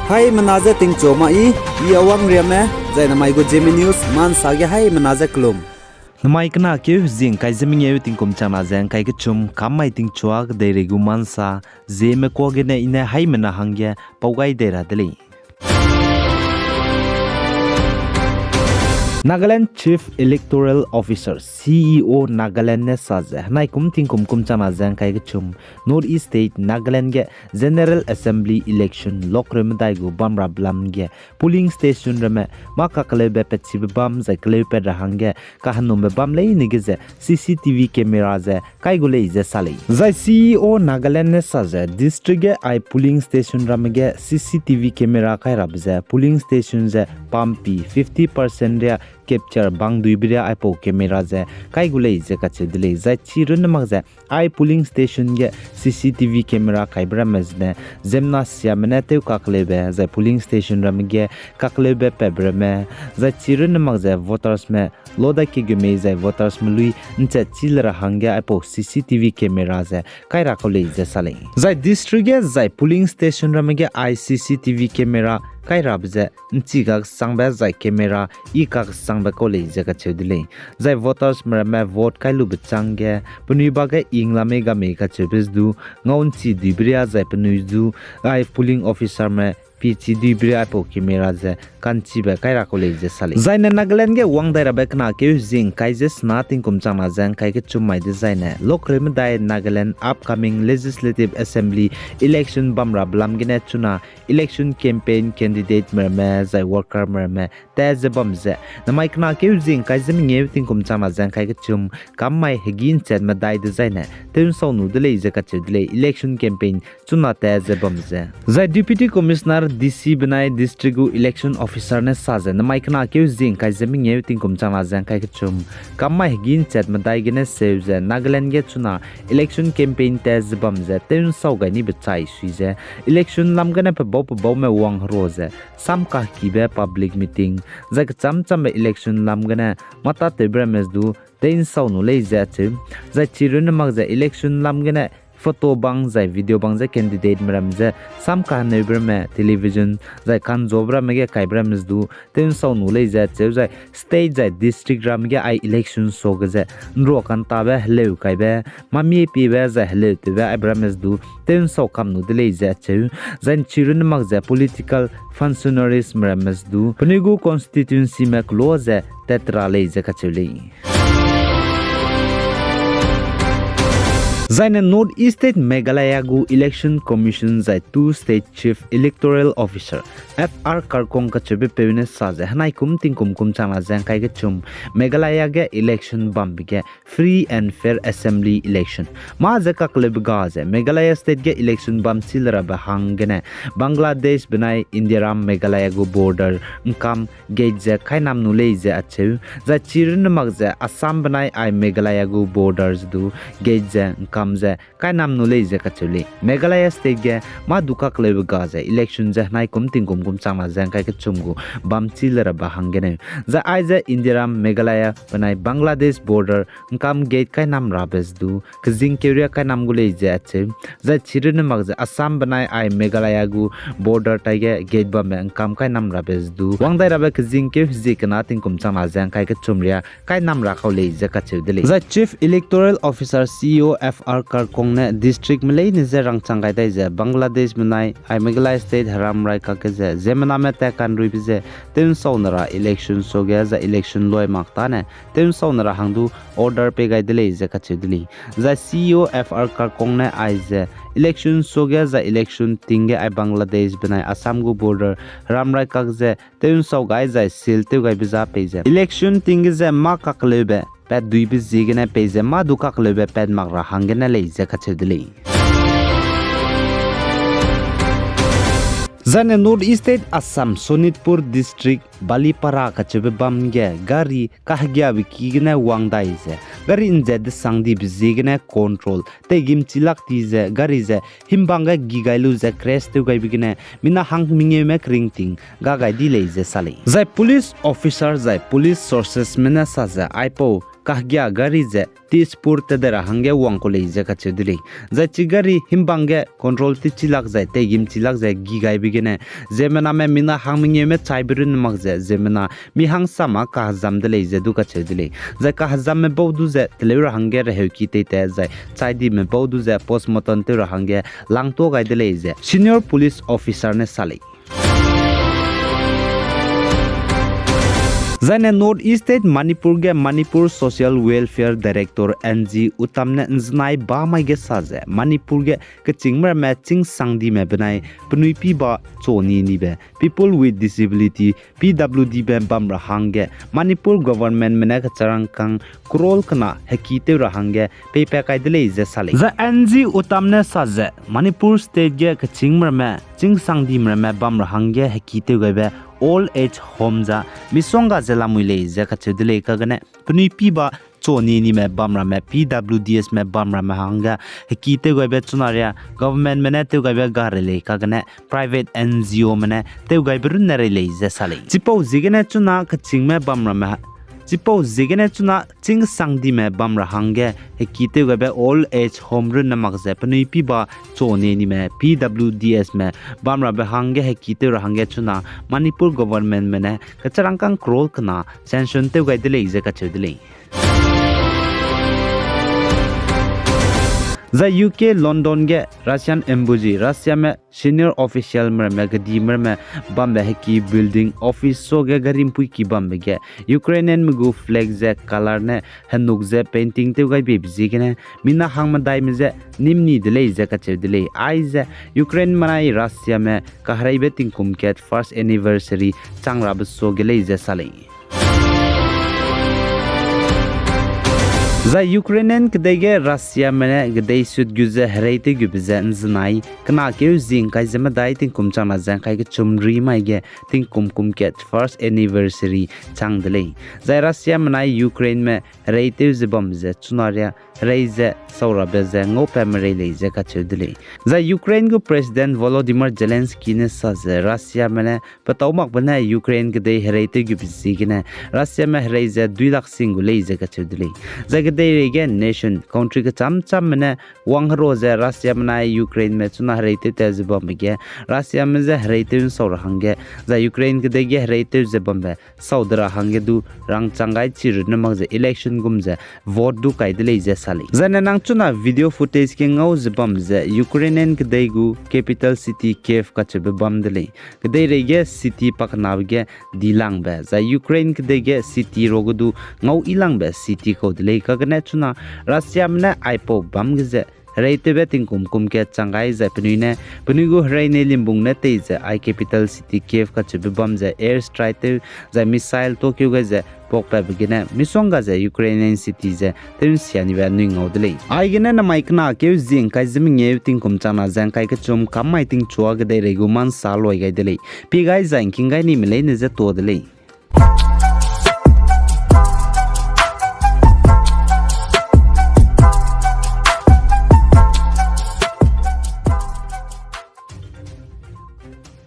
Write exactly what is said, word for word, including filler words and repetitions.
Haimena je tingchu ma i, i Awang Riame, zai namai gu Zeme News, mansa ge haimena je kelum. Namai kena keu zing kai ze mengeu tingkum changna ze ngkai kechum, kam mai tingchua kedeirei gu mansa, Zeme kua gene i ne haimena hangge pau gai dei ra de lei. Nagaland Chief Electoral Officer, C E O Nagaland ne sa ze, henai kum tingkum kum changna ze ngkai kechum, North East State Nagaland ge General Assembly election lokreu medai gu bam ra belam ge polling station ramme mâ kakeleube patchibe bam zai keleupat ra hangge kahenumbe bam leine ge ze C C T V camera ze kai gu lei ze sa lei. Zai C E O Nagaland ne sa ze district ge ai polling station ramme ge C C T V camera kai rabe ze polling station ze pampi fifty percent ria capture bang duibe ria aipau camera ze kai gu lei ze kacheu de lei. Zai chi runne mak ze ai polling station ge C C T V camera kaibe ramme zene ziemmena siame ne tew kakeleube zai polling station ramme ge kakeleube patbe ramme, zai chi runne mak ze votersme lo dai ke gu mei zai votersme lui nchat chi le ra hangge aipau C C T V camera ze kai ra kau lei ze sa lei. Zai district ge zai polling station ramme ge ai C C T V camera kai rabe ze nchi kaksangbe zai camera i kaksangbe kau lei ze kacheu de lei. Zai votersme ramme vote kai lube chângge penui ba ge ingla mei ga mei kacheube ze du ngau nchi duibe ria zai penui zu ai polling officerme pichi duibe ria aipau camera ze kanchibe kai ra kau lei ze sa lei. Zaine Nagaland ge wang dai rabe kena keu zing kai ze sena tingkum changna ze ngkai kechum mai dezaine lokreu medai Nagaland upcoming Legislative Assembly election bam ra belam gene chuna election campaign candidateme ramme zai workerme ramme tat ze bam ze namai kena keu zing kai ze mengeu tingkum changna ze ngkai kechum kam mai hegî nchat medai dezaine tewnsau nu de lei ze kacheu de lei. Election campaign chuna tat ze bam ze zai Deputy Commissioner, D C benai district gu election officer ne sa ze namai kena keu zing kai ze mengeu tingkum changna ze ngkai kechum kam mai hegî nchat medai gene seu ze Nagaland ge chuna election campaign tat ze bam ze tewnsau gai nibe chai sui ze election lam gene pebau pebaume wang hero ze sam kakibe public meeting zai kecham chambe election lam gene mâ tâtewbe ramme ze du tewnsau nu lei ze acheu. Zai chi runne mak ze election lam gene photo bang zai video bang ze candidateme ram ze sam kaheneube ramme television zai kanzobe ramme ge kaibe ramme ze du tewnsau nu lei ze acheu. Zai state zai district ramme ge ai election suage ze nrua kantabe heleu kaibe, mamiepiebe zai heleu tewbe aibe ramme ze du tewnsau kam nu de lei ze acheu. Zai chi runne mak ze political functionariesme ramme ze du penui gu constituencyme kelo ze tat ra lei ze kacheu lei. Zaine North East State Meghalaya gu Election Commission zai two State Chief Electoral Officer, F R Karkong kacheube peu ne sa ze henai kum tingkum kum changna ze ngkai kechum Meghalaya ge election bambe ge free and fair assembly election mâ ze kakeleube ga ze Meghalaya State ge election bam chi le rabe hanggene Bangladesh benai Indiaram Meghalaya gu border ngkam gate ze kainam nu lei ze acheu. Zai chi runne mak ze Assam benai ai Meghalaya gu border ze du gate ze ngkam ze kainam nu lei ze kacheu lei. Meghalaya State ge mâ du kakeleube ga ze election ze henai kum tingkum kum changna ze ngkai kechum gu bam chi le rabe hanggeneu. Zai aize Indiaram Meghalaya benai Bangladesh border ngkam gate kainam rabe ze du kezing keuria kainam gu lei ze acheu. Zai chi runne mak ze Assam benai ai Meghalaya gu border taige gate bambe ngkam kainam rabe ze du wang dai rabe kezing keu hezie kena tingkum changna ze ngkai kechum ria kainam ra kau lei ze kacheu de lei. Zai Chief Electoral Officer, C E O, F R Karkong ne districtme leine je rangchang gai dai ze Bangladesh benai ai Meghalaya State heramrai kakge ze ziemmename tat kanruibe ze tewnsau ne ra election suage zai election loi mak tâne tewnsau ne ra hang du order pei gai de lei ze kacheu de lei. Zai C E O F R Karkong ne aize election suage zai election ting ge ai Bangladesh benai Assam gu border heramrai kak ze tewnsau gai zai seal tew gaibe za pei ze election ting ge ze mâ kakeleube pat duibe ziegene pei ze mâ du kakeleube pat mak ra hanggene lei ze kacheu de lei. Zaine North East State Assam, Sonitpur District, Balipara kacheube bam ge gari kahegiabe ki gene wang dai ze gari nzat desang dibe ziegene control teigimchi lak ti ze gari ze himbang ge gi gai lu ze crash tew gaibe gene mina hang mengeume keringting ga gai di lei ze sa lei. Zai police officer zai police sourcesme ne sa ze aipau kahgia gari ze Tezpur tat de ra hangge wang ku lei ze kacheu de lei. Zai chi gari himbang ge control tew chi lak zai teigim chi lak ze gi gaibe gene, ziemmename mina hang mengeume chaibe runne mak ze ziemmena mi hangsama kahezam de lei ze du kacheu de lei. Zai kahezamme bau du ze teleu ra hangge reheuki tei tat zai chai dime bau du ze postmortem tew ra hangge langtua gai de lei ze senior police officer ne sa lei. Zaine North East State Manipur ge Manipur Social Welfare Director N G Uttam ne nzenai ba mai ge sa ze Manipur ge kechîngme ramme chîngsangdime benai penui pi ba choni nibe People with Disability, P W D be bam ra hangge Manipur governmentme ne kecharangkang crore kena heki tew ra hangge peipat kai de lei ze sa lei. Zai N G Uttam ne sa ze Manipur State ge kechîngme ramme chîngsangdime ramme bam ra hangge heki tew gaibe old age home za misongga ze lamui lei ze kacheu de lei kagene penui pi ba choni nime bam ramme P W Dsme bam ramme hangge heki tew gaibe chuna ria governmentme ne tew gaibe ga rei lei kagene private N G Ome ne tew gaibe runne rei lei ze sa lei. Chipau ziegene chuna kechîngme bam ramme chipau ziegene chuna chîngsangdime bam ra hangge heki tew gaibe old age home runne mak ze penui pi ba choni nime P W Dsme bam rabe hangge heki tew ra hangge chuna Manipur governmentme ne kecharangkang crore kena sanction tew gai de lei ze kacheu de lei. Zai U K London ge Russian embassy, Russiame senior officialme ramme, kedime ramme bambe heki building, office suage gari mpuiki bambe ge Ukrainianme gu flag ze color ne henuk ze painting tew gai beibe ziegene mina hangmedaime je nîm ni de lei ze kacheu de lei. Aize Ukrainemenai Russiame kahereibe tingkum kat first anniversary chang rabe suage lei ze sa lei. Zai Ukrainian kedei ge Russiame ne kedei sut gu ze hereitew gube ze nzenai kena keu zingkai ze medai tingkum changna ze ngkai kechum ri mai ge tingkum kum kat first anniversary chang de lei. Zai Russiamenai Ukraineme hereitew ze bam ze chuna ria herei ze saurabe ze ngaupat merei lei ze kacheu de lei. Zai Ukraine gu President Volodymyr Zelensky ne sa ze Russiame ne petâu makbe ne Ukraine kedei hereitew gube ziegene Russiame herei ze dui lak sing gu lei ze kacheu de lei. Zai kedeireige nation, country kecham chamme ne wang hero ze Russiamenai Ukraineme chuna hereitew tat ze bambe ge Russiame je hereitew nsau ra hangge, zai Ukraine kedei ge hereitew ze bambe sau de ra hangge du rangchang gai chi runne mak ze election gum ze vote du kai de lei ze sa lei. Zaine nang chuna video footage ge ngau ze bam ze Ukrainian kedei gu capital city Kyiv kacheube bam de lei. Kedeireige city pakenabe ge dilangbe, zai Ukraine kedei ge city ruage du ngau ilangbe city kau de lei. Kagene chuna Russiame ne aipau bam ge ze hereitewbe tingkum kum kat chang gai zai penui ne, penui gu herei ne limbung ne tei ze ai capital city Kyiv kacheube bam ze air strike tew zai missile tuakeu gai ze puakpatbe gene misongga ze Ukrainian city ze tew nsia nibe anui ngau de lei. Aigene namai kena keu zingkai ze mengeu tingkum changna ze ngkai kechum kam mai tingchua kedeirei gu mansa loi gai de lei. Pie gai zai ngking gai nime leine je tuâ de lei.